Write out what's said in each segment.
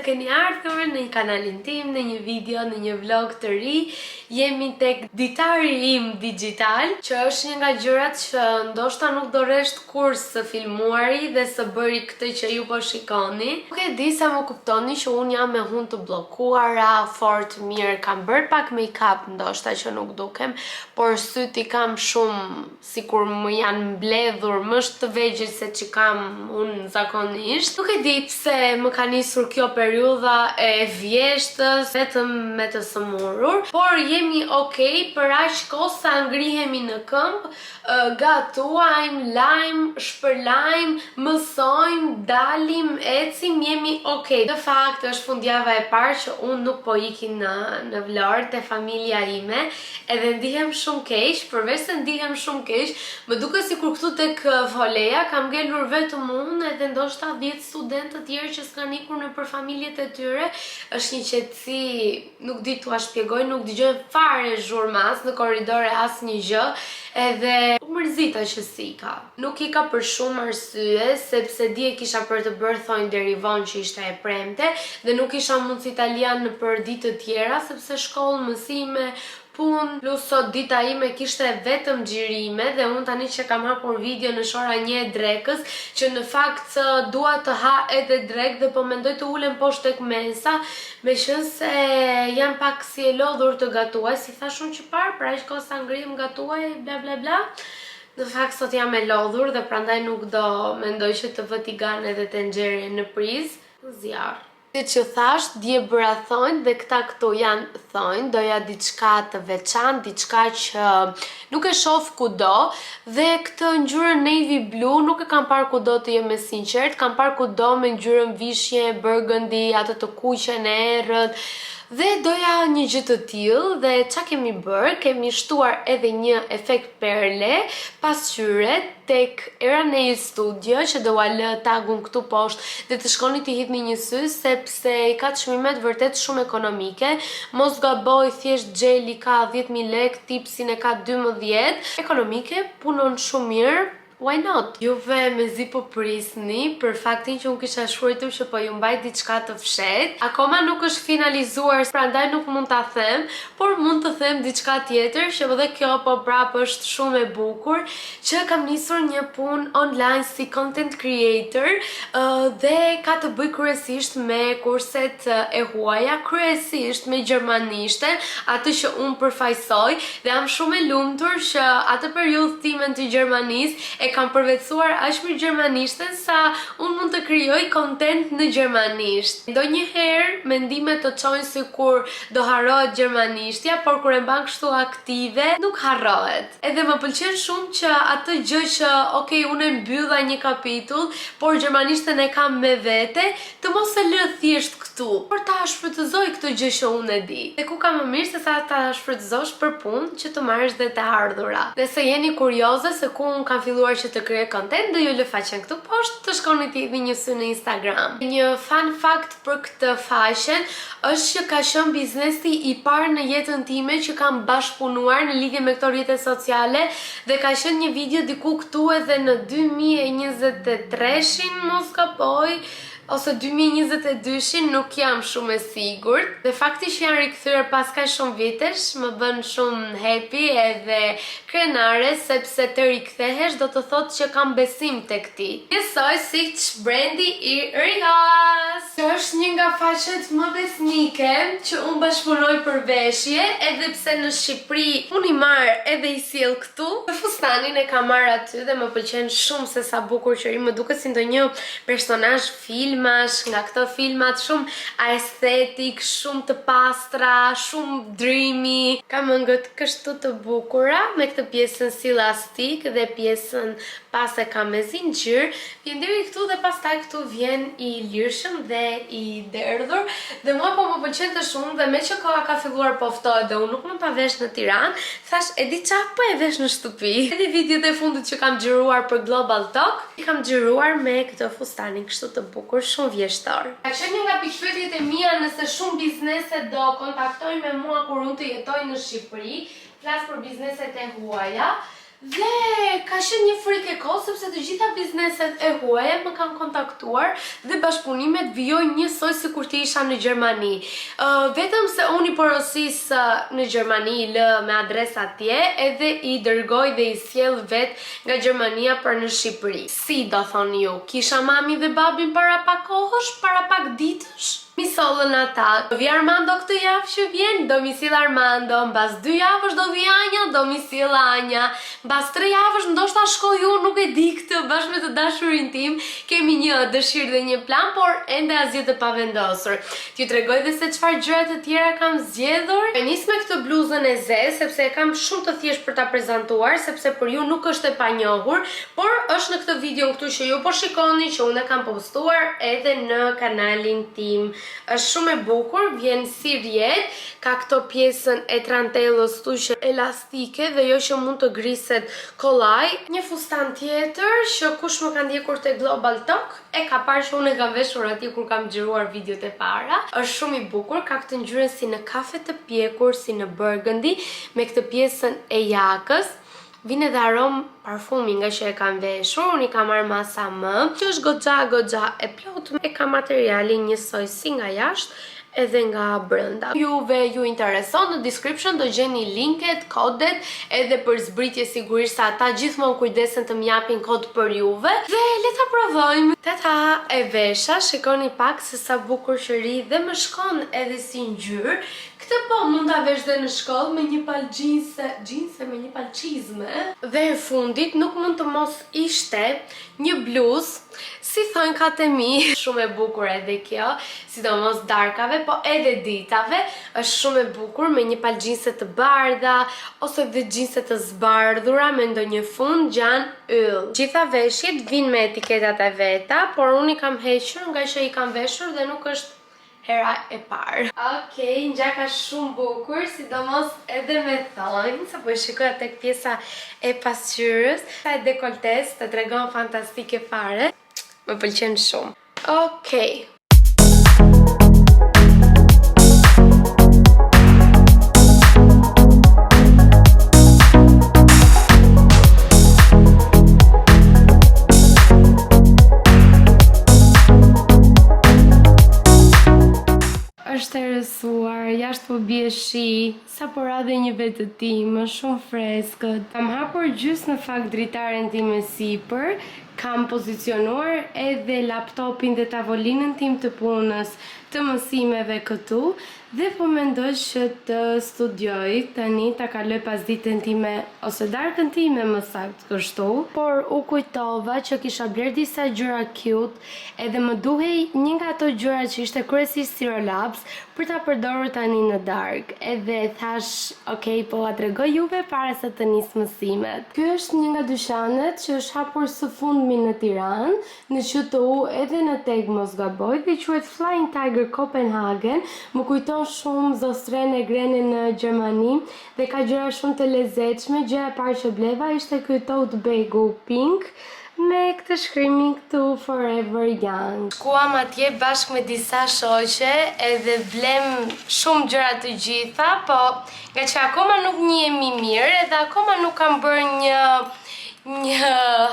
keni ardhur në kanalin tim, në një video, në një vlog të ri. Jemi tek ditari im digital, që është një nga gjërat që ndoshta nuk do rresht kurrë së filmuari dhe së bëri këtë që ju po shikoni. Nuk e di sa më kuptoni që unë jam me hundë të bllokuara, fort mirë, kam bërë pak make-up ndoshta që nuk dukem, por syt i kam shumë sikur më janë mbledhur më të vegjël se që kam unë zakonisht. Nuk e di pse më ka nisur kjo periudha e vjeshtës vetëm me të sëmurur, por jemi okay për aq kohë sa ngrihemi në këmbë, gatuajmë, lajmë, shpërlajmë, mësojmë, dalim, ecim, jemi okay. Në fakt është fundjava e parë që unë nuk po iki në Vlorë te familja ime, edhe ndihem shumë keq, përveç se ndihem shumë keq, më duket sikur këtu tek Foleja kam ngelur vetëm unë edhe ndoshta 10 studentë të tjerë që s'kan ikur nëpër familjet e tyre. Është një qetësi, nuk di t'ua shpjegoj, nuk dëgjoj fare zhurmë as në korridore asnjë gjë, edhe u mërzita që s'ika. Nuk ika për shumë arsye, sepse dje kisha për të bërë thonjë deri vonë që ishte e premte dhe nuk kisha mundësi ta lija në për ditë të tjera sepse shkollë, mësime, punë, plus sot dita ime kishte vetëm xhirime dhe unë tani që kam hapur video në ora 1 e drekës, që në fakt dua të ha edhe drekë dhe po mendoj të ulem poshtë tek mesa, me qenë se jam pak si e lodhur të gatuaj, si thash unë që parë, për aq kohë sa ngrihem gatuaj, bla bla bla. Në fakt sot jam e lodhur dhe prandaj nuk do mendoj që të vë tigan edhe tenxhere në prizë, në zjarr. Siç ju thash, dje bëra thonjt dhe këta këtu janë thonjt, doja diçka të veçantë, diçka që nuk e shoh kudo dhe këtë ngjyrën navy blue nuk e kam parë kudo të jem e sinqert, kam parë kudo me ngjyrën vishje, burgundy, atë të kuqen e errët dhe doja një gjë të tillë dhe ça kemi bërë? Kemi shtuar edhe një efekt perle pasqyre tek Era Nail Studio që do ua lë tagun këtu poshtë dhe të shkoni t'i hidhni një sy sepse i ka çmimet vërtet shumë ekonomike. Mos gaboj, thjesht xheli ka 10.000 lek, tipsin e ka 12. Ekonomike, punon shumë mirë, Why not? Juve mezi po prisni për faktin që unë kisha shkruajtur që po ju mbaj diçka të fshehtë. Akoma nuk është finalizuar, prandaj nuk mund ta them, por mund të them diçka tjetër që edhe kjo po prapë është shumë e bukur, që kam nisur një punë online si content creator dhe ka të bëj kryesisht me kurset e huaja, kryesisht me gjermanishten, atë që unë përfaqësoj dhe jam shumë e lumtur që atë periudhë time të Gjermanisë e kam përvetësuar aq mirë gjermanishten sa unë mund të krijoj content në gjermanisht. Ndonjëherë mendimet të çojnë sikur do harrohet gjermanishtja, por kur e mban kështu aktive, nuk harrohet. Edhe më pëlqen shumë që atë gjë që, ok, unë e mbylla një kapitull, por gjermanishten e kam me vete, të mos e lë thjesht këtu, por ta shfrytëzoj këtë gjë që unë e di. Dhe ku ka më mirë se sa ta shfrytëzosh për punë që të marrësh dhe të ardhura. Nëse jeni kurioze se ku unë kam filluar që të krijoj content, do ju lë faqen këtu poshtë, të shkoni të hidhni një sy në Instagram. Një fun fact për këtë faqen është që ka qenë biznesi i parë në jetën time që kam bashkëpunuar në lidhje me këto rrjete sociale dhe ka qenë një video diku këtu edhe në 2023-shin, mos gaboj, ose 2022-shin, nuk jam shumë e sigurt. Dhe fakti që janë rikthyer pas kaq shumë vitesh më bën shumë happy edhe krenare sepse të rikthehesh do të thotë që kam besim tek ti. Njësoj siç brendi i Rihas, që është një nga faqet më besnike që unë bashkëpunoj për veshje, edhe pse në Shqipëri unë i marr edhe i sjell këtu. Fustanin e kam marrë aty dhe më pëlqen shumë se sa bukur që ri, më duket si ndonjë personazh filmash, nga këto filmat shumë estetik, shumë të pastra, shumë dreamy. Ka mëngët kështu të bukura me këtë pjesën si lastik dhe pjesën pas e ka me zinxhir. Vjen deri këtu dhe pastaj këtu vjen i lirshëm dhe i derdhur dhe mua po më pëlqente shumë dhe me që koha ka filluar po ftohet dhe unë nuk mund ta vesh në Tiranë, thash e di ça, po e vesh në shtëpi. Edhe videot e fundit që kam xhiruar për Global Talk, i kam xhiruar me këtë fustanin kështu të bukur, shumë vjeshtor. Ka qenë një nga pikëpyetjet e mia nëse shumë biznese do kontaktojnë me mua kur unë të jetoj në Shqipëri, flas për bizneset e huaja. Dhe ka qenë një frikë e kotë sepse të gjitha bizneset e huaja më kanë kontaktuar dhe bashkëpunimet vijojnë njësoj sikur të isha në Gjermani. Vetëm se unë i porosis në Gjermani, i lë me adresë atje edhe i dërgoj dhe i sjell vetë nga Gjermania për në Shqipëri. Si do thoni ju, kisha mami dhe babin para pak kohësh, para pak ditësh? M'i sollën ata. Do vijë Armando këtë javë që vjen, do m'i sjellë Armando, mbas dy javësh do vijë Anja, do m'i sjellë Anja. Mbas tre javësh ndoshta shkoj unë, nuk e di këtë, bashkë me të dashurin tim, kemi një dëshirë dhe një plan, por ende asgjë të pavendosur. T'ju tregoj dhe se çfarë gjëra të tjera kam zgjedhur. E nis me këtë bluzën e zezë, sepse e kam shumë të thjeshtë për ta prezantuar, sepse për ju nuk është e panjohur, Por është në këtë videon këtu që ju po shikoni që unë e kam postuar edhe në kanalin tim. Është shumë e bukur, vjen si rrjet, ka këto pjesën e trantellës këtu që elastike dhe jo që mund të griset kollaj. Një fustan tjetër që kush më ka ndjekur te Global Talk e ka parë që unë e kam veshur atje kur kam xhiruar videot e para. Është shumë i bukur, ka këtë ngjyrën si në kafe të pjekur, si në burgundy, me këtë pjesën e jakës. Vjen edhe aromë parfumi nga që e kam veshur, unë i kam marrë masa M, që është goxha goxha e plotë, e ka materialin njësoj si nga jashtë edhe nga brenda. Juve ju intereson, në description do gjeni linket, kodet, edhe për zbritje sigurisht se ata gjithmonë kujdesen të më japin kod për juve. Dhe le ta provojmë. Tata e vesha, shikoni pak se sa bukur që rri dhe më shkon edhe si ngjyrë. Këtë po mund ta vesh dhe në shkollë me një palë xhinse, xhinse me një palë çizme. Dhe e fundit nuk mund të mos ishte një bluzë si thonjkat e mi. Shumë e bukur edhe kjo, sidomos darkave, po edhe ditave, është shumë e bukur me një palë xhinse të bardha ose dhe xhinse të zbardhura me ndonjë fund ngjan yll. Gjitha veshjet vijnë me etiketat e veta, por unë i kam hequr ngaqë i kam veshur dhe nuk është hera e parë. Okej, ngjaka shumë bukur, sidomos edhe me thonj, sa po e shikoja tek pjesa e pasqyrës. Sa e dekoltes, të tregon fantastike fare. Më pëlqen shumë. Okej. Është errësuar, jashtë po bie shi, sapo ra dhe një vetëtimë, është shumë freskët. Kam hapur gjysmë në fakt dritaren time sipër, kam pozicionuar edhe laptopin dhe tavolinën tim të punës të mësimeve këtu Dhe po mendoj që të studioj tani ta kaloj pasditen time ose darkën time më saktë kështu, por u kujtova që kisha blerë disa gjëra cute edhe më duhej një nga ato gjëra që ishte kryesisht stilolaps për ta përdorur tani në darkë edhe thashë ok po ua tregoj juve para se të nis mësimet. Ky është një nga dyqanet që është hapur së fundmi në Tiranë Në QTU edhe në TEG mos gaboj dhe quhet Flying Tiger Copenhagen, më kujton shumë Sostrene Grene në Gjermani dhe ka gjëra shumë të lezetshme, gjëja e parë që bleva ishte ky tote bag-u pink me këtë shkrimin këtu Forever Young. Shkuam atje bashkë me disa shoqe edhe blemë shumë gjëra të gjitha, po ngaqë akoma nuk njihemi mirë edhe akoma nuk kam bërë një një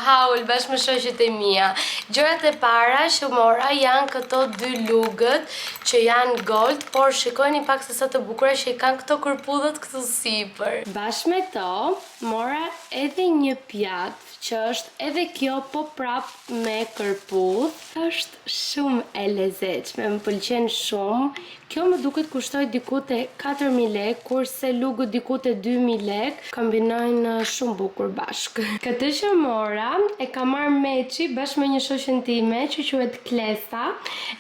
haul bashkë me shoqet e mia. Gjërat e para që mora janë këto dy lugët që janë gold, por shikojni pak se sa të bukura që i kanë këto kërpudhat këtu sipër. Bashkë me to mora edhe një pjatë që është edhe kjo po prap me kërpudhë. Është shumë e lezetshme, më pëlqen shumë. Kjo më duket kushtoi diku te 4000 lekë, kurse lugët diku te 2000 lekë, kombinojnë shumë bukur bashkë. Këtë që mora e ka marrë Meçi bashkë me një shoqen time që quhet Klesa,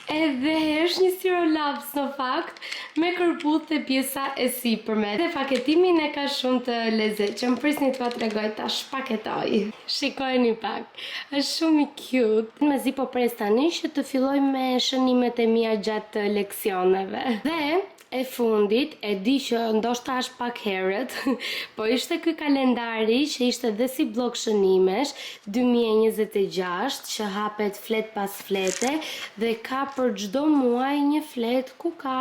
edhe është një stilolaps në fakt me kërpudhë te pjesa e sipërme. Dhe paketimin e ka shumë të lezetshëm, prisni t'ua tregoj ta shpaketoj. Shikojeni pak. Është shumë i cute. Mezi po pres tani që të filloj me shënimet e mia gjatë leksioneve. Dhe E fundit, e di që ndoshta është pak herët, po ishte ky kalendari që ishte dhe si bllok shënimesh 2026 që hapet fletë pas flete dhe ka për çdo muaj një fletë ku ka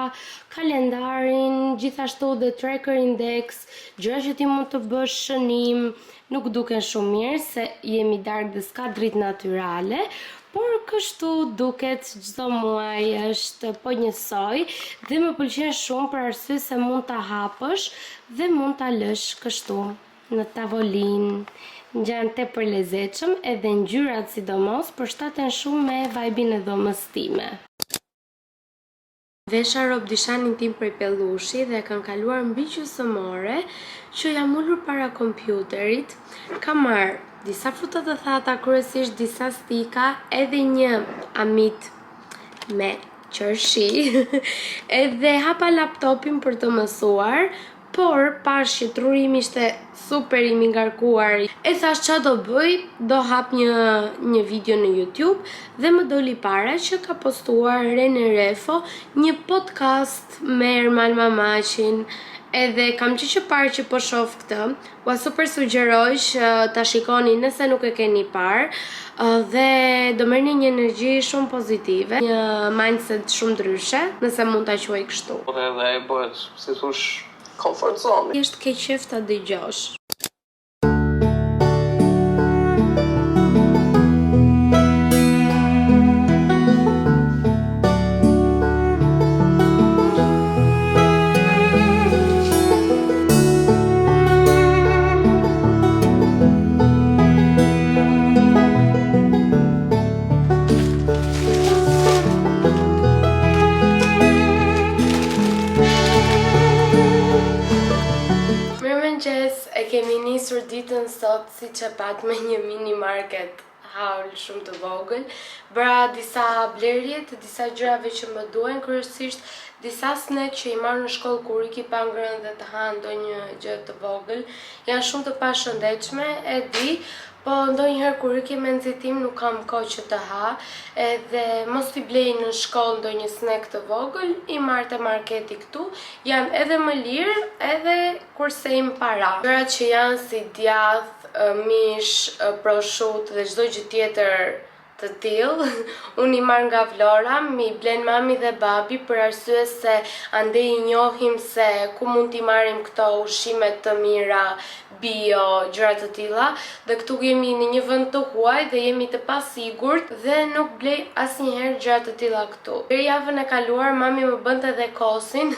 kalendarin, gjithashtu dhe tracker index, gjëra që ti mund të bësh shënim, nuk duken shumë mirë se jemi darkë dhe s'ka dritë natyrale, por kështu duket çdo muaj është po njësoj dhe më pëlqen shumë për arsye se mund ta hapësh dhe mund ta lësh kështu në tavolinë. Ngjan tepër lezetshëm edhe ngjyrat sidomos përshtaten shumë me vibe-in e dhomës time. Vesha robdishanin tim prej pellushi dhe e kam kaluar mbi gjysëm ore që jam ulur para kompjuterit. Kam marrë disa fruta të thata, kryesisht disa stika, edhe një amit me qershi. Edhe hapa laptopin për të mësuar, Por, pashë që truri im ishte super i mbingarkuar. E thashë ça do bëj, do hap një një video në YouTube dhe më doli para që ka postuar Rene Refo një podcast me Ermal Mamaqin. Edhe kam që që parë që po shoh këtë, ua super sugjeroj që ta shikoni nëse nuk e keni parë dhe do merrni një energji shumë pozitive, një mindset shumë ndryshe, nëse mund ta quaj kështu. Edhe bëhet si thosh, comfort zone. Thjesht ke qejf ta dëgjosh. Mirëmëngjes, e kemi nisur ditën sot siç e patë me një mini market haul shumë të vogël. Bëra disa blerje të disa gjërave që më duhen, kryesisht disa snack që i marr në shkollë kur iki pa ngrënë dhe të ha ndonjë gjë të vogël. Janë shumë të pashëndetshme, e di, Po ndonjëherë kur iki me nxitim nuk kam kohë që të ha, edhe mos t'i blej në shkollë ndonjë snack të vogël, i marr te marketi këtu, janë edhe më lirë edhe kursejmë para. Gjërat që janë si djath, mish, proshutë dhe çdo gjë tjetër të tillë, unë i marr nga Vlora, m'i blen mami dhe babi për arsye se andej i njohim se ku mund t'i marrim këto ushqime të mira, bio, gjëra të tilla, dhe këtu jemi në një vend të huaj dhe jemi të pasigurt dhe nuk blej asnjëherë gjëra të tilla këtu. Deri javën e kaluar mami më bënte dhe kosin,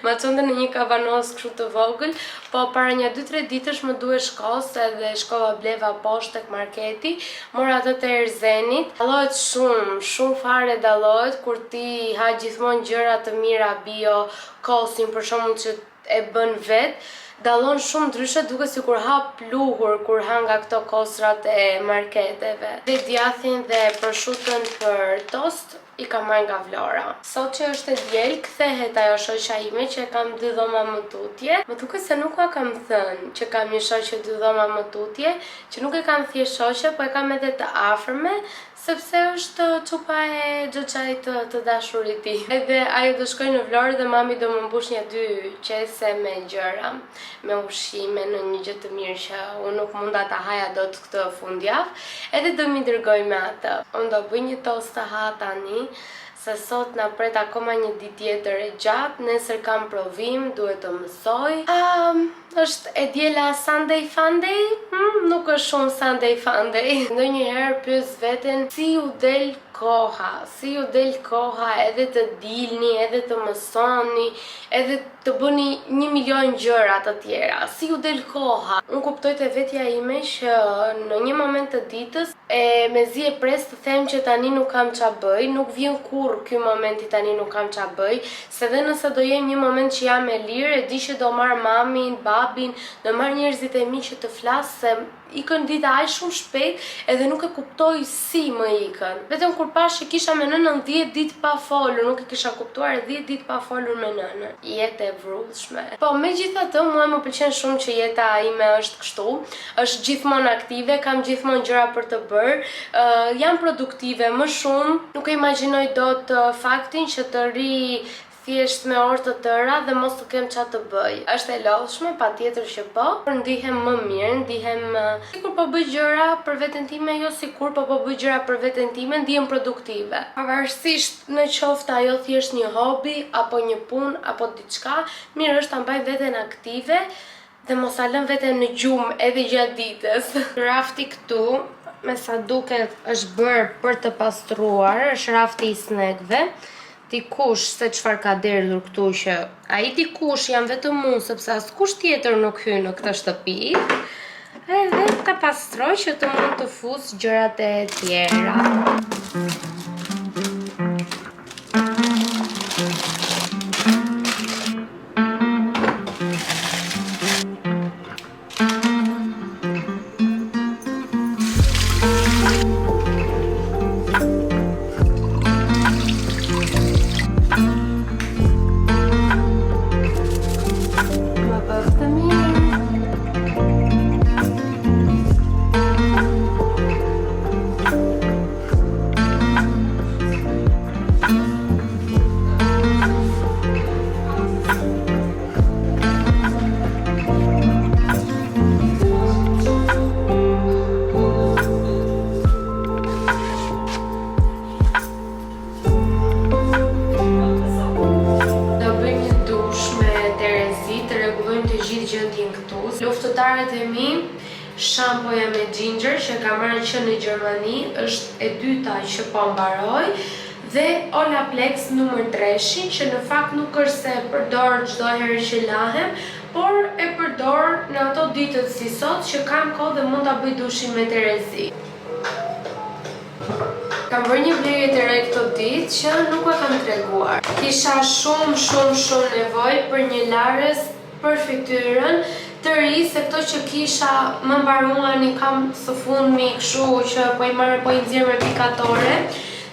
ma çonte në një kavanoz kështu të vogël, po para nja 2-3 ditësh më duhesh kos edhe shkova bleva poshtë tek marketi, Mora atë të Erzenit. Dallohet shumë, shumë fare dallohet kur ti ha gjithmonë gjëra të mira bio, kosin për shembull që e bën vetë, dallon shumë ndryshe duket sikur ha pluhur kur ha nga këto kosrat e marketeve. Dhe djathin dhe proshutën për tost i kam marrë nga Vlora. Sot që është e diel, kthehet ajo shoqja ime që e kam dy dhoma më tutje. Më duket se nuk ua kam thënë që kam një shoqe dy dhoma më tutje, që nuk e kam thjesht shoqe, po e kam edhe të afërme, sepse është çupa e xhaxhait të, të dashurit tim. Edhe ajo do shkojë në Vlorë dhe mami do më mbush një dy qese me gjëra, me ushqime në një gjë të mirë që unë nuk munda ta haja dot këtë fundjavë, edhe do m'i dërgojë me atë. Unë do bëj një tost të ha tani, se sot na pret akoma një ditë tjetër e gjatë, nesër kam provim, duhet të mësoj. Um, është e diela Sunday Funday? Hmm, nuk është shumë Sunday Funday. Ndonjëherë pyes veten si ju del koha, si ju del koha edhe të dilni, edhe të mësoni, edhe të bëni një milion gjëra të tjera. Si ju del koha? Unë kuptoj te vetja ime që në një moment të ditës e mezi e pres të them që tani nuk kam ça bëj, nuk vjen kurrë ky momenti tani nuk kam ça bëj, se dhe nëse do jem një moment që jam e lirë, e di që do marr mamin, babin, do marr njerëzit e mi që të flas se Ikën dita aq shumë shpejt edhe nuk e kuptoj si më ikën. Vetëm kur pashë që kisha me nënën 10 ditë pa folur, nuk e kisha kuptuar 10 ditë pa folur me nënën. Jetë e vrullshme. Po megjithatë mua më pëlqen shumë që jeta ime është kështu, është gjithmonë aktive, kam gjithmonë gjëra për të bërë, jam produktive më shumë, nuk e imagjinoj dot faktin që të rri. thjesht me orë të tëra dhe mos të kem ça të bëj. Është e lodhshme, patjetër që po, por ndihem më mirë, ndihem sikur po bëj gjëra për veten time, jo sikur, po po bëj gjëra për veten time, ndihem produktive. Pavarësisht në qoftë ajo thjesht një hobi apo një punë apo diçka, mirë është ta mbaj veten aktive dhe mos ta lëm veten në gjumë edhe gjatë ditës. Rafti këtu, me sa duket është bërë për të pastruar, është rafti i snackëve. Dikush se çfarë ka derdhur këtu që ai dikush jam vetëm unë sepse askush tjetër nuk hyn në këtë shtëpi. Edhe ta pastroj që të mund të fus gjërat e tjera. Më bëftë mirë. Do bëjmë një dush me Terezi, të rregullojmë të gjithë gjendjen këtu. Luftëtarët e mi, shampoja me ginger që kam marrë që në Gjermani, është e dyta që po mbaroj dhe Olaplex numër 3 që në fakt nuk është se e përdor çdo herë që lahem, por e përdor në ato ditët si sot që kam kohë dhe mund ta bëj dushin me Terezi. Kam bërë një blerje të re këto ditë që nuk ua kam treguar. Kisha shumë shumë shumë nevojë për një larës për fytyrën të ri se këto që kisha më mbaruan i kam së fundmi kështu që po i marr po i nxjerr me pikatore.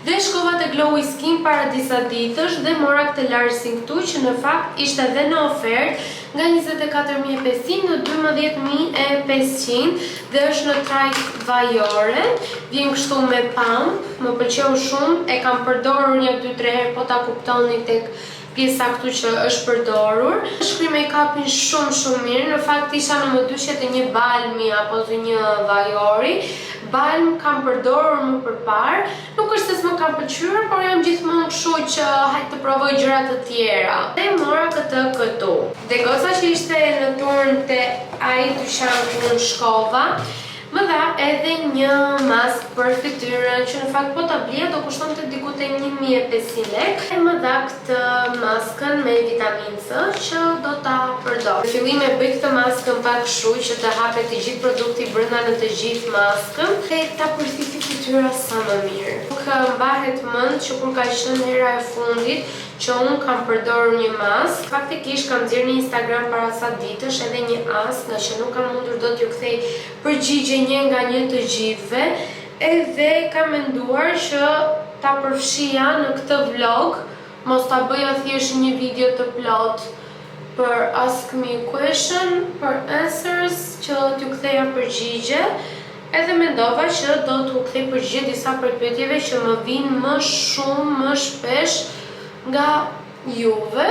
Dhe shkova te Glowy Skin para disa ditësh dhe mora këtë larësin këtu që në fakt ishte dhe në ofertë nga 24.500 në 12.500 dhe është në trajtë vajore, vjen kështu me pump, më pëlqeu shumë, e kam përdorur një 2-3 herë po ta kuptoni tek pjesa këtu që është përdorur. Shkrin make-upin shumë shumë mirë, në fakt isha në mëdyshje të një balmi apo të një vajori. Balm kam përdorur më përparë, nuk është se s'më kam pëlqyer, por jam gjithmonë kështu që hajt të provoj gjëra të tjera. Dhe mora këtë këtu. Dhe goca që ishte në turn te ai dyqan ku unë shkova, më dha edhe një mask për fytyrën që në fakt po ta blija do kushtonte diku te 1500 lek. E më dha këtë maskën me vitamin C që do ta përdor. Në fillim e bëj këtë maskën pak kështu që të hapet të gjithë produkti brenda në të gjithë maskën dhe ta përthithi fytyra sa më mirë. Nuk mbahet mend që kur ka qenë hera e fundit që unë kam përdorur një mask. Faktikisht kam nxjerrë në Instagram para sa ditësh edhe një ask, nga që nuk kam mundur dot t'ju kthej përgjigje një nga një të gjithëve, edhe kam menduar që ta përfshija në këtë vlog, mos ta bëja thjesht një video të plot për ask me question, për answers, që t'ju ktheja përgjigje. Edhe mendova që do t'u kthej përgjigje disa prej pyetjeve që më vinë më shumë, më shpesh nga juve,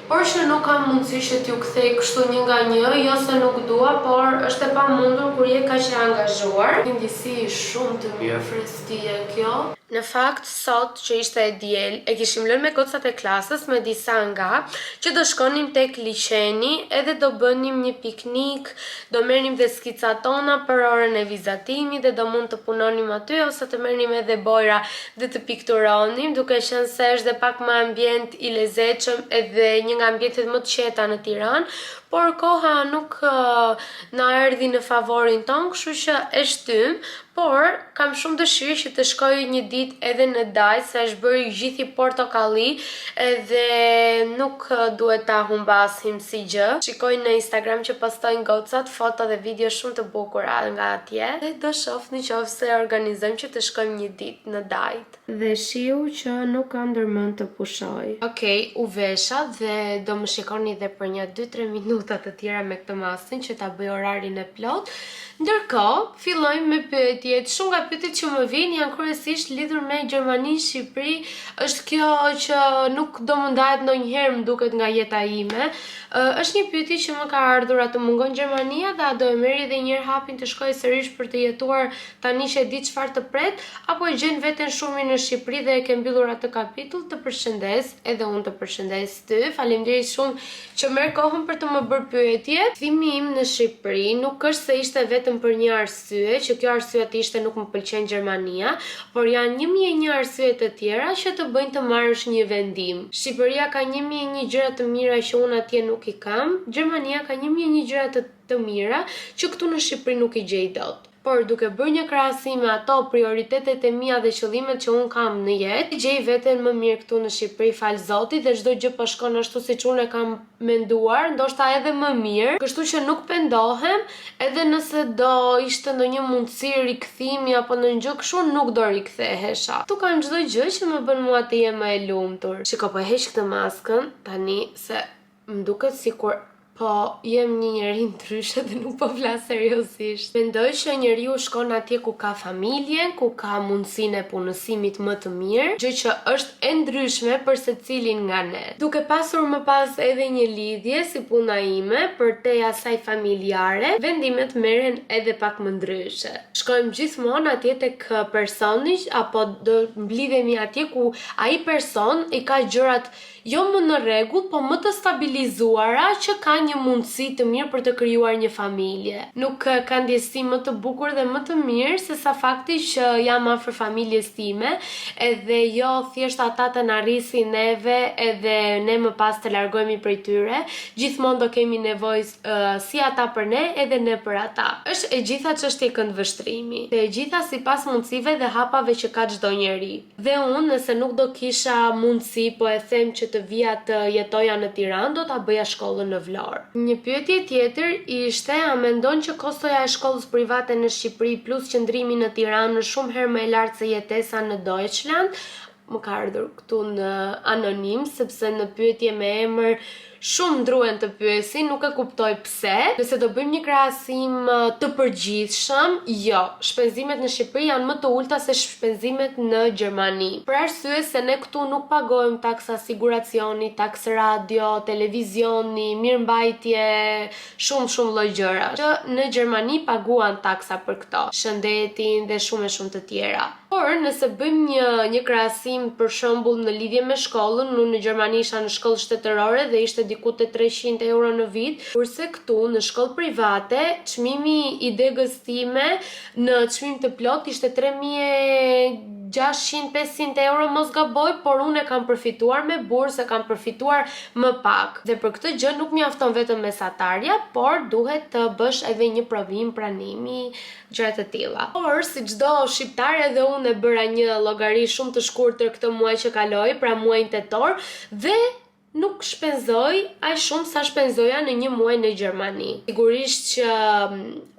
por që nuk kam mundësi që t'ju kthej kështu një nga një, jo se nuk dua, por është e pamundur kur je kaq e angazhuar. Një ndjesi shumë të mirë freskie kjo. Në fakt, sot që ishte e diel, e kishim lënë me gocat e klasës me disa nga, që do shkonim tek liqeni edhe do bënim një piknik, do merrnim dhe skicat tona për orën e vizatimit dhe do mund të punonim aty ose të merrnim edhe bojra dhe të pikturonim, duke qenë se është dhe pak më ambient i lezetshëm edhe një nga ambientet më të qeta në Tiranë, por koha nuk na erdhi në favorin ton, kështu që e shtym, por kam shumë dëshirë që të shkoj një ditë edhe në Dajt, se është bërë gjithi portokalli edhe nuk duhet ta humbasim si gjë. Shikoj në Instagram që postojnë gocat foto dhe video shumë të bukura nga atje dhe do shoh në qoftë se organizojmë që të shkojmë një ditë në Dajt. Dhe shiu që nuk ka ndërmend të pushoj. Okej, u vesha dhe do më shikoni dhe për një 2-3 minuta. minuta të tjera me këtë maskën që ta bëj orarin e plotë. Ndërkohë, fillojmë me pyetjet. Shumë nga pyetjet që më vijnë janë kryesisht lidhur me Gjermaninë, Shqipëri. Është kjo që nuk do më ndahet ndonjëherë, më duket nga jeta ime. Është një pyetje që më ka ardhur, a të mungon Gjermania dhe a do e merrje edhe një herë hapin të shkoje sërish për të jetuar tani që e di çfarë të pret, apo e gjen veten shumë mirë në Shqipëri dhe e ke mbyllur atë kapitull? Të përshëndes, edhe unë të përshëndes ty. Faleminderit shumë që merr kohën për të më bërë pyetje. Kthimi im në Shqipëri nuk është se ishte vetëm për një arsye, që kjo arsye të ishte nuk më pëlqen Gjermania, por janë 1001 arsye të tjera që të bëjnë të marrësh një vendim. Shqipëria ka 1001 gjëra të mira që unë atje nuk i kam, Gjermania ka 1001 gjëra të të mira që këtu në Shqipëri nuk i gjej dot. Por duke bërë një krahasim me ato prioritetet e mia dhe qëllimet që unë kam në jetë, gjej veten më mirë këtu në Shqipëri falë Zotit dhe çdo gjë po shkon ashtu siç unë e kam menduar, ndoshta edhe më mirë, kështu që nuk pendohem, edhe nëse do ishte ndonjë mundësi rikthimi apo ndonjë gjë kështu, nuk do rikthehesha. Këtu kam çdo gjë që më bën mua të jem më e lumtur. Shiko, po e heq këtë maskën tani se më duket sikur po jem një njeri ndryshe dhe nuk po flas seriozisht. Mendoj që njeriu shkon atje ku ka familjen, ku ka mundësinë e punësimit më të mirë, gjë që është e ndryshme për secilin nga ne. Duke pasur më pas edhe një lidhje si puna ime, përtej asaj familjare, vendimet merren edhe pak më ndryshe. Shkojmë gjithmonë atje tek personi apo do mblidhemi atje ku ai person i ka gjërat jo më në rregull, po më të stabilizuara që ka një mundësi të mirë për të krijuar një familje. Nuk ka ndjesi më të bukur dhe më të mirë se sa fakti që jam afër familjes time, edhe jo thjesht ata të na rrisin neve edhe ne më pas të largohemi prej tyre, gjithmonë do kemi nevojë si ata për ne edhe ne për ata. Është e gjitha çështje këndvështrimi. Dhe e gjitha sipas mundësive dhe hapave që ka çdo njeri. Dhe unë nëse nuk do kisha mundësi po e them që të vija të jetoja në Tiranë do ta bëja shkollën në Vlorë. Një pyetje tjetër ishte a mendon që kostoja e shkollës private në Shqipëri plus qëndrimi në Tiranë është shumë herë më e lartë se jetesa në Deutschland? Më ka ardhur këtu në anonim sepse në pyetje me emër shumë ndruhen të pyesin, nuk e kuptoj pse. Nëse do bëjmë një krahasim të përgjithshëm, jo, shpenzimet në Shqipëri janë më të ulta se shpenzimet në Gjermani. Për arsye se ne këtu nuk pagojmë taksa siguracioni, taksë radio, televizioni, mirëmbajtje, shumë shumë lloj gjëra që në Gjermani paguan taksa për këto, shëndetin dhe shumë e shumë të tjera. Por nëse bëjmë një një krahasim për shembull në lidhje me shkollën, unë në Gjermani isha në shkollë shtetërore dhe ishte diku te 300 euro në vit, kurse këtu në shkollë private çmimi i degës time në çmim të plotë ishte 3600 500 euro mos gaboj, por unë e kam përfituar me bursë, e kam përfituar më pak. Dhe për këtë gjë nuk mjafton vetëm mesatarja, por duhet të bësh edhe një provim pranimi, gjëra të tilla. Por si çdo shqiptar edhe unë e bëra një llogari shumë të shkurtër këtë muaj që kaloi, pra muajin tetor, dhe nuk shpenzoj aq shumë sa shpenzoja në një muaj në Gjermani. Sigurisht që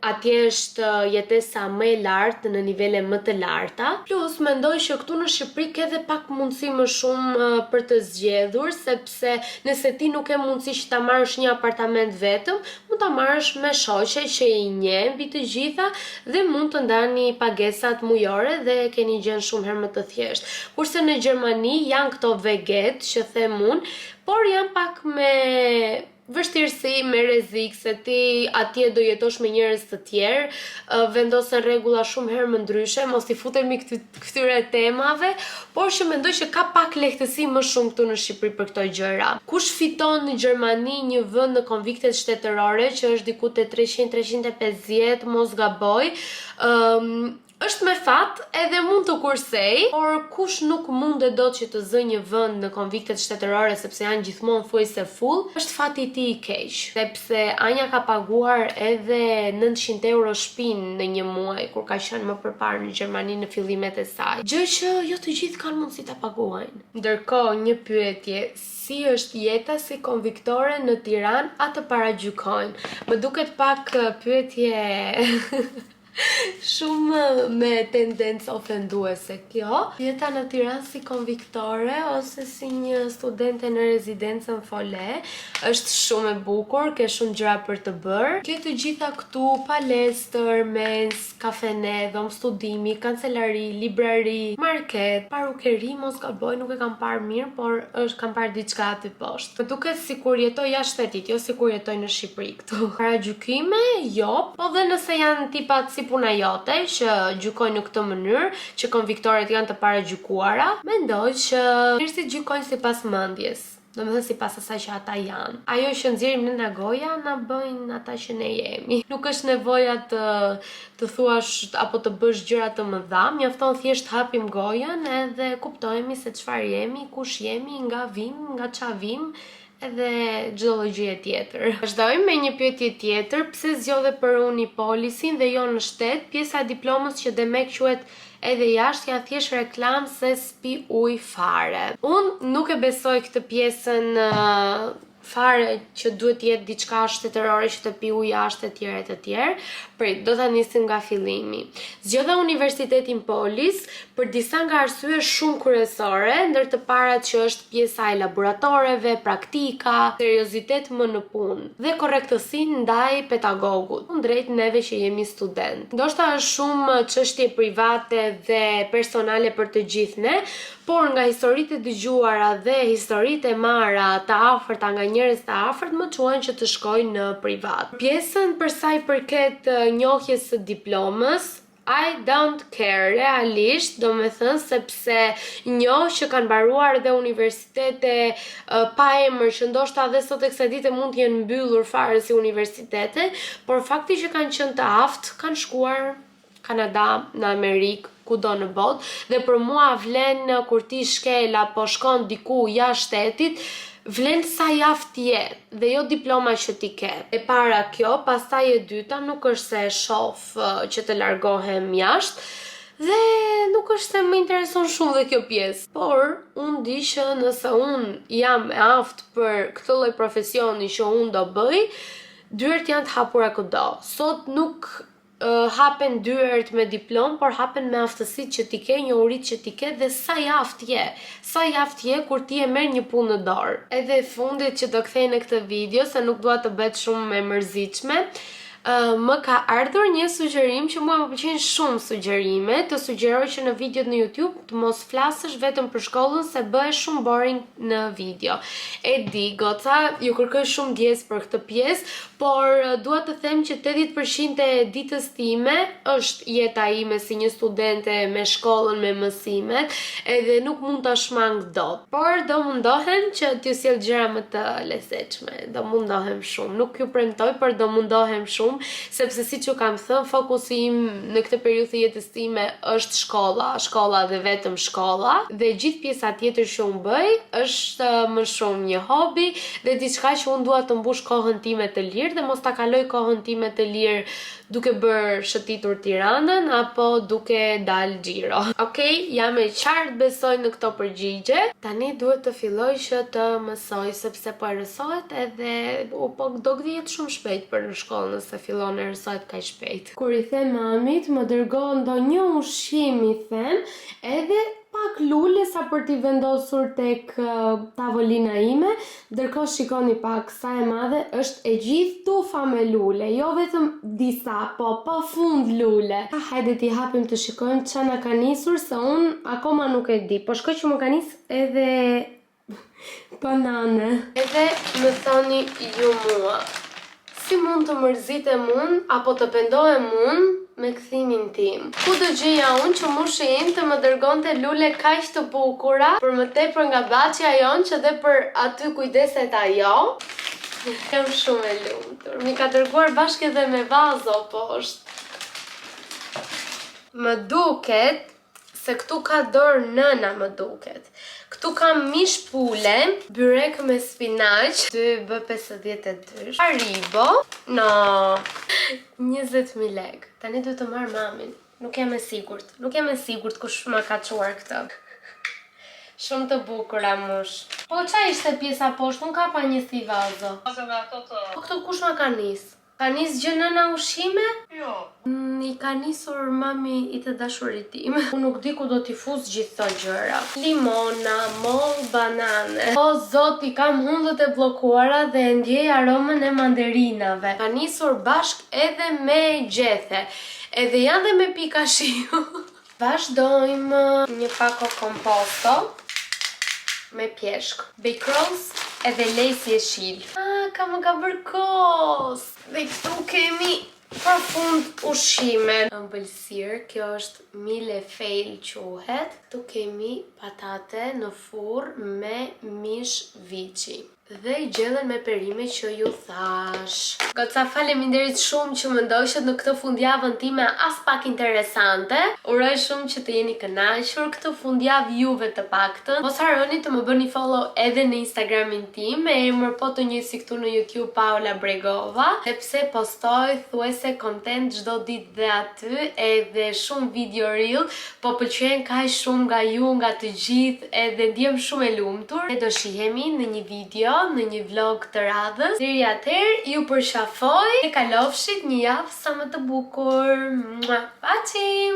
atje është jetesa më e lartë në nivele më të larta. Plus mendoj që këtu në Shqipëri ke edhe pak mundësi më shumë për të zgjedhur, sepse nëse ti nuk ke mundësi që ta marrësh një apartament vetëm, mund ta marrësh me shoqe që i njeh mbi të gjitha dhe mund të ndani pagesat mujore dhe e keni gjënë shumë herë më të thjeshtë. Kurse në Gjermani janë këto WG-t që them unë, por janë pak me vështirësi, me rrezik se ti atje do jetosh me njerëz të tjerë, vendosen rregulla shumë herë më ndryshe, mos i futemi këtyre temave, por që mendoj që ka pak lehtësi më shumë këtu në Shqipëri për këto gjëra. Kush fiton në Gjermani një vend në konviktet shtetërore që është diku te 300-350, mos gaboj, është me fat edhe mund të kursej, por kush nuk mundet dot që të zë një vend në konviktet shtetërore sepse janë gjithmonë thuajse full, është fati i tij i keq, sepse Anja ka paguar edhe 900 euro shpinë në një muaj kur ka qenë më përparë në Gjermani në fillimet e saj, gjë që jo të gjithë kanë mundësi ta paguajnë. Ndërkohë, një pyetje, si është jeta si konviktore në Tiranë, a të paragjykojnë? Më duket pak pyetje. Shumë me tendencë ofenduese kjo. Jeta në Tiranë si konviktore ose si një studente në rezidencën Fole është shumë e bukur, ke shumë gjëra për të bërë. Ke të gjitha këtu, palestër, mensë, kafene, dhomë studimi, kancelari, librari, market, parukeri, mos gaboj, nuk e kam parë mirë, por është kam parë diçka aty poshtë. Më duket sikur jetoj jashtë shtetit, jo sikur jetoj në Shqipëri këtu. Paragjykime, jo, po dhe nëse janë tipat si puna jote që gjykojnë në këtë mënyrë, që konviktoret janë të paragjykuara, mendoj që njerëzit gjykojnë sipas mendjes. Domethënë sipas asaj që ata janë. Ajo që nxjerrim ne nga goja na bëjnë ata që ne jemi. Nuk është nevoja të të thuash apo të bësh gjëra të mëdha, mjafton thjesht hapim gojën edhe kuptohemi se çfarë jemi, kush jemi, nga vim, nga ça vim, edhe çdo lloj gjëje tjetër. Vazhdojmë me një pyetje tjetër, pse zgjodhe për Unipolisin dhe jo në shtet? Pjesa e diplomës që demek quhet edhe jashtë janë thjesht reklamë se s'pi ujë fare. Unë nuk e besoj këtë pjesën fare që duhet të jetë diçka shtetërore që të pi ujë jashtë e tjerë e të tjerë. Prit, do ta nisim nga fillimi. Zgjodha Universitetin Polis për disa nga arsye shumë kryesore, ndër të parat që është pjesa e laboratoreve, praktika, seriozitet më në punë dhe korrektësi ndaj pedagogut, kundrejt neve që jemi student. Ndoshta është shumë çështje private dhe personale për të gjithë ne, por nga historitë e dëgjuara dhe historitë e marra të afërta nga njerëz të afërt më çuan që të shkoj në privat. Pjesën për sa i përket njohjes së diplomës, I don't care, realisht, domethënë sepse njoh që kanë mbaruar dhe universitete pa emër që ndoshta dhe sot e kësaj dite mund të jenë mbyllur fare si universitete, por fakti që kanë qenë të aftë, kanë shkuar Kanada, në Amerikë, kudo në botë dhe për mua vlen kur ti shkel apo shkon diku jashtë shtetit, vlen sa i aftë je dhe jo diploma që ti ke. E para kjo, pastaj e dyta nuk është se e shoh që të largohem jashtë dhe nuk është se më intereson shumë dhe kjo pjesë. Por unë di që nëse unë jam e aftë për këtë lloj profesioni që unë do bëj, dyert janë të hapura kudo. Sot nuk hapen dyert me diplomë, por hapen me aftësitë që ti ke, njohuritë që ti ke dhe sa i aftë je. Sa i aftë je kur ti e merr një punë në dorë. Edhe e fundit që do kthej në këtë video, se nuk dua të bëhet shumë e mërzitshme, më ka ardhur një sugjerim që mua më pëlqejnë shumë sugjerime, të sugjeroj që në videot në YouTube të mos flasësh vetëm për shkollën se bëhesh shumë boring në video. E di, goca, ju kërkoj shumë ndjesë për këtë pjesë, por dua të them që 80% e ditës time është jeta ime si një studente me shkollën, me mësimet, edhe nuk mund ta shmang dot. Por do mundohem që t'ju sjell gjëra më të lezetshme. Do mundohem shumë. Nuk ju premtoj, por do mundohem shumë, sepse siç ju kam thënë, fokusi im në këtë periudhë të jetës time është shkolla, shkolla dhe vetëm shkolla, dhe gjithë pjesa tjetër që unë bëj është më shumë një hobi dhe diçka që unë dua të mbush kohën time të lirë dhe mos ta kaloj kohën time të lirë duke bërë shëtitur Tiranën apo duke dalë xhiro. Okej, jam e qartë besoj në këto përgjigje. Tani duhet të filloj që të mësoj sepse po errësohet edhe u po do gdhihet shumë shpejt për në shkollë nëse fillon errësohet kaq shpejt. Kur i them mamit, më dërgo ndonjë ushqim i them, edhe pak lule sa për t'i vendosur tek tavolina ime, ndërkohë shikoni pak sa e madhe është e gjithë tufa me lule, jo vetëm disa, po pa fund lule. Hajde t'i hapim të shikojmë ça na ka nisur se unë akoma nuk e di. Po shkoj që më ka nis edhe banane. Edhe më thoni ju mua, si mund të mërzitem unë apo të pendohem unë me kthimin tim? Ku do gjeja unë që mushi im të më dërgonte lule kaq të bukura, për më tepër nga bahçja jonë që dhe për aty kujdeset ajo? Jam shumë e lumtur. M'i ka dërguar bashkë edhe me vazo poshtë. Më duket se këtu ka dorë nëna më duket. Këtu kam mish pule, byrek me spinaq, 2B52, Haribo, no, 20.000 lek. Tani duhet të marr mamin. Nuk jam e sigurt. Nuk jam e sigurt kush ma ka çuar këtë. Shumë të bukura mush. Po ça ishte pjesa poshtë? Unë kapa një si vazo. Vazo nga ato të... Po këto kush ma ka nis? Ka nis gjë nëna ushqime? Jo. Mm, I ka nisur mami i të dashurit tim. Unë nuk di ku do t'i fus gjithë këto gjëra. Limona, moll, banane. O zot, i kam hundët e bllokuara dhe e ndjej aromën e manderinave. Ka nisur bashk edhe me gjethe. Edhe janë dhe me pika shiu. Vazhdojmë një pako komposto me pjeshk. Bake rolls edhe lejs jeshil. Ah, ka më ka bërë kos. Dhe këtu kemi pa fund ushqime. Ëmbëlsirë, kjo është mille feuille quhet. Këtu kemi patate në furr me mish viçi. Dhe gjellën me perime që ju thash. Goca, faleminderit shumë që më ndoqët në këtë fundjavën time as pak interesante. Uroj shumë që të jeni kënaqur këtë fundjavë juve të paktën. Mos harroni të më bëni follow edhe në Instagramin tim me emër po të njëjtë si këtu në YouTube Paola Bregova, sepse postoj thuajse content çdo ditë dhe aty, edhe shumë video reel, po pëlqen kaq shumë nga ju, nga të gjithë, edhe ndjem shumë e lumtur. Ne do shihemi në një video, në një vlog të radhës. Deri atëherë, ju përqafoj e kalofshit një javë sa më të bukur. Mua, Paçim!